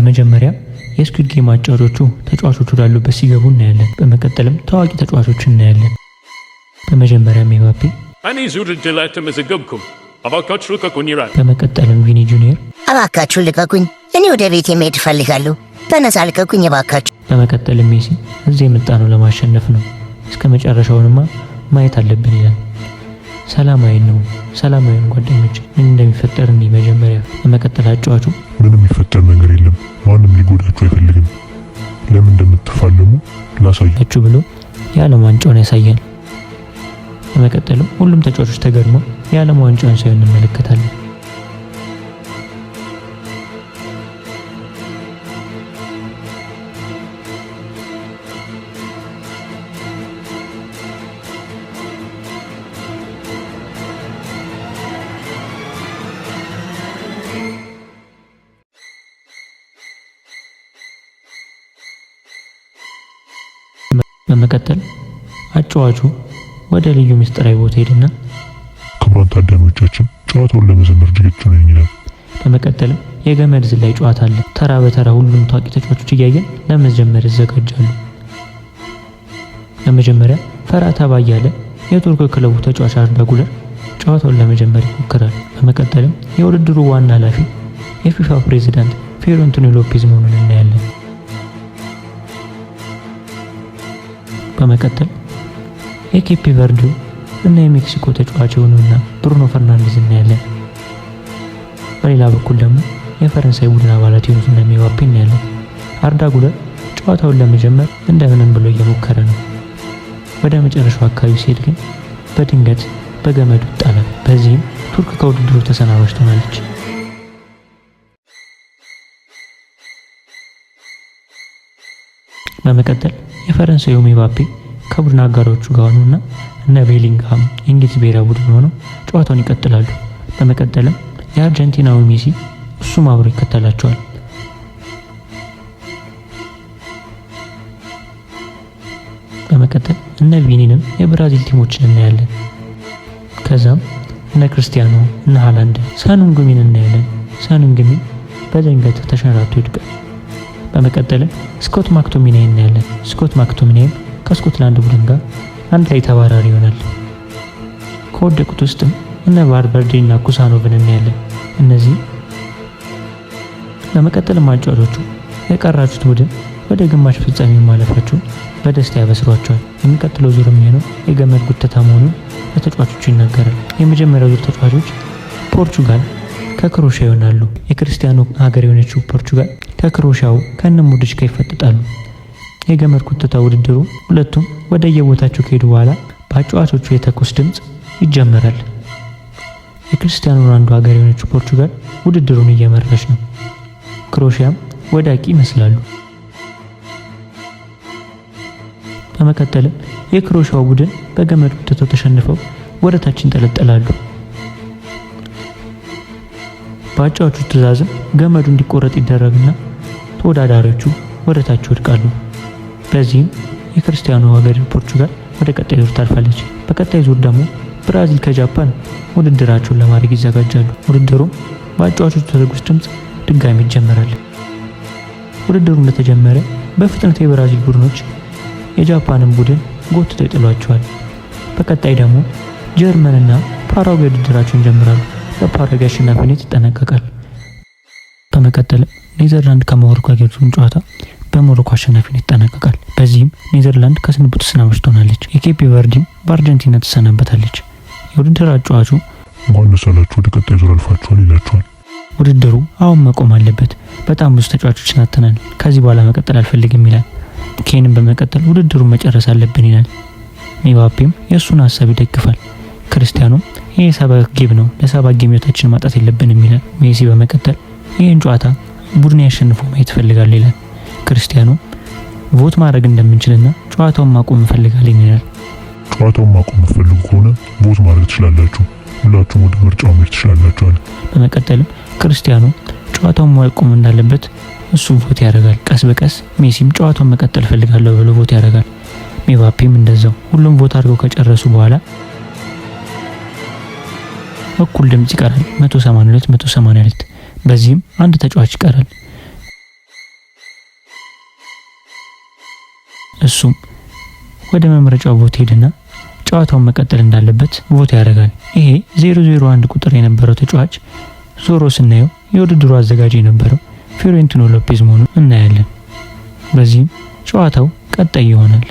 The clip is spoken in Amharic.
በመጀመሪያ የ Squid Game አጫዋቾቹ ተጫዋቾቹ ወዳሉበት ሲገቡ እናያለን። በመቀጠልም ታዋቂ ተጫዋቾች እናያለን። በመጀመሪያም ኤምባፔ፣ እኔ ውድድር ላይ አልተመዘገብኩም። እባካችሁ ልቀቁኝ ይላል። በመቀጠልም ቪኒ ጁኒየር፣ እባካችሁ ልቀቁኝ። እኔ ወደ ቤቴ መሄድ እፈልጋለሁ። በነፃ ልቀቁኝ እባካችሁ። በመቀጠልም ሜሲ እዚህ የመጣነው ለማሸነፍ ነው፣ እስከ መጨረሻውንማ ማየት አለብን ይላል። ሰላማዊ ነው፣ ሰላማዊን ጓደኞች ምን እንደሚፈጠር እንይ መጀመሪያ። በመቀጠል አጫዋቹ ምንም የሚፈጠር ነገር የለም። ማንም ሊጎዳችሁ አይፈልግም። ለምን እንደምትፋለሙ ላሳያችሁ ብሎ የዓለም ዋንጫውን ያሳያል። በመቀጠልም ሁሉም ተጫዋቾች ተገርመው የዓለም ዋንጫውን ሲያዩ እንመለከታለን። በመቀጠል አጫዋቹ ወደ ልዩ ምስጢራዊ ቦታ ሄድና ክቡራን ታዳሚዎቻችን ጨዋታውን ለመጀመር ዝግጁ ነኝ ይላል። በመቀጠልም የገመድ ዝላይ ጨዋታ አለ። ተራ በተራ ሁሉም ታዋቂ ተጫዋቾች እያየን ለመጀመር ይዘጋጃሉ። በመጀመሪያ ፈራ ተባ እያለ የቱርክ ክለቡ ተጫዋች አርዳ ጉለር ጨዋታውን ለመጀመር ይሞክራል። በመቀጠልም የውድድሩ ዋና ኃላፊ የፊፋ ፕሬዚዳንት ፍሎሬንቲኖ ሎፔዝ መሆኑን እናያለን። በመቀጠል የኬፕ ቨርዲው እና የሜክሲኮ ተጫዋች የሆነውና ብሩኖ ፈርናንዴዝ እናያለን። በሌላ በኩል ደግሞ የፈረንሳይ ቡድን አባላት የሆኑት እነ ኤምባፔ እናያለን። አርዳ ጉለር ጨዋታውን ለመጀመር እንደምንም ብሎ እየሞከረ ነው። ወደ መጨረሻው አካባቢ ሲሄድ ግን በድንገት በገመዱ ይጣላል። በዚህም ቱርክ ከውድድሩ ተሰናባች ትሆናለች። በመቀጠል የፈረንሳዩ ኤምባፔ ከቡድን አጋሮቹ ጋር ሆነውና እነ ቤሊንግሃም የእንግሊዝ ብሔራዊ ቡድን ሆነው ጨዋታውን ይቀጥላሉ። በመቀጠልም የአርጀንቲናዊ ሜሲ እሱም አብሮ ይከተላቸዋል። በመቀጠል እነ ቪኒንም የብራዚል team ኦችን እናያለን። ከዛም እነ ክርስቲያኖ እነ ሃላንድ ሰን ሁንግሚን እናያለን። ሰን ሁንግሚን በድንገት ተሸራቶ ይወድቃል። በመቀጠልም ስኮት ማክቶሚናይ እናያለን። ስኮት ማክቶሚናይም ከስኮትላንድ ቡድን ጋር አንድ ላይ ተባራሪ ይሆናል። ከወደቁት ውስጥም እነ ቫልቨርዴ እና ኩሳኖቭን እናያለን። እነዚህ በመቀጠልም አጫዋቾቹ የቀራችሁት ቡድን ወደ ግማሽ ፍጻሜ ማለፋቸውን በደስታ ያበስሯቸዋል። የሚቀጥለው ዙር የሚሆነው የገመድ ጉተታ መሆኑን ለተጫዋቾቹ ይናገራል። የመጀመሪያው ዙር ተጫዋቾች ፖርቹጋል ከክሮሺያ ይሆናሉ። የክርስቲያኖ ሀገር የሆነችው ፖርቹጋል ከክሮሺያው ከነ ሞድሪች ጋር ይፈጥጣሉ። የገመድ ጉተታ ውድድሩ ሁለቱም ወደ የቦታቸው ከሄዱ በኋላ በአጫዋቾቹ የተኩስ ድምፅ ይጀመራል። የክርስቲያኖ ሮናልዶ ሀገር የሆነችው ፖርቹጋል ውድድሩን እየመራች ነው። ክሮሺያም ወዳቂ ይመስላሉ። በመቀጠልም የክሮሺያው ቡድን በገመድ ጉተታው ተሸንፈው ወደ ታች ይንጠለጠላሉ። በአጫዋቹ ትዕዛዝም ገመዱ እንዲቆረጥ ይደረግና ተወዳዳሪዎቹ ወደ ታች ይወድቃሉ። በዚህም የክርስቲያኖ ሀገር ፖርቹጋል ወደ ቀጣይ ዙር ታልፋለች። በቀጣይ ዙር ደግሞ ብራዚል ከጃፓን ውድድራቸውን ለማድረግ ይዘጋጃሉ። ውድድሩም በአጫዋቾቹ ተኩስ ድምፅ ድጋሚ ይጀመራል። ውድድሩ እንደተጀመረ በፍጥነት የብራዚል ቡድኖች የጃፓንን ቡድን ጎትተው ይጥሏቸዋል። በቀጣይ ደግሞ ጀርመንና ፓራጓይ ውድድራቸውን ይጀምራሉ። በፓራጓይ አሸናፊነት ይጠናቀቃል። በመቀጠልም ኔዘርላንድ ከሞሮኮ ጋር ያደረጉትን ጨዋታ በሞሮኮ አሸናፊነት ይጠናቀቃል። በዚህም ኔዘርላንድ ከስንብቱ ተሰናባች ትሆናለች። የኬፕ ቨርዲም በአርጀንቲና ትሰናበታለች። የውድድር አጫዋቹ እንኳን ደስ አላችሁ ወደ ቀጣይ ዙር አልፋችኋል ይላችኋል። ውድድሩ አሁን መቆም አለበት፣ በጣም ብዙ ተጫዋቾችን አጥተናል፣ ከዚህ በኋላ መቀጠል አልፈልግም ይላል። ኬንም በመቀጠል ውድድሩን መጨረስ አለብን ይላል። ኤምባፔም የእሱን ሀሳብ ይደግፋል። ክርስቲያኖም ይህ 7 game ነው፣ ለ7 game ህይወታችንን ማጣት የለብንም ይላል። ሜሲ በመቀጠል ይህን ጨዋታ ቡድን ያሸንፎ ማየት እፈልጋለሁ ይላል። ክርስቲያኖ vote ማድረግ እንደምንችልና ጨዋታውን ማቆም እንፈልጋለን ይላል። ጨዋታውን ማቆም የምትፈልጉ ከሆነ vote ማድረግ ትችላላችሁ። ሁላችሁም ወደ ምርጫው መሄድ ትችላላችሁ አለ። በመቀጠልም ክርስቲያኖ ጨዋታውን ማቆም እንዳለበት እሱ vote ያደርጋል። ቀስ በቀስ ሜሲም ጨዋታውን መቀጠል እፈልጋለሁ ብሎ vote ያደርጋል። ኤምባፔም እንደዛው። ሁሉም vote አድርገው ከጨረሱ በኋላ እኩል ድምጽ ይቀራል፣ 182 182። በዚህም አንድ ተጫዋች ይቀራል። እሱም ወደ መምረጫው vote ሄድና ጨዋታውን መቀጠል እንዳለበት vote ያደርጋል። ይሄ 001 ቁጥር የነበረው ተጫዋች ዞሮ ስናየው የውድድሩ አዘጋጅ የነበረው ፊዮሬንቲኖ ሎፔዝ መሆኑን እናያለን። በዚህም ጨዋታው ቀጣይ ይሆናል።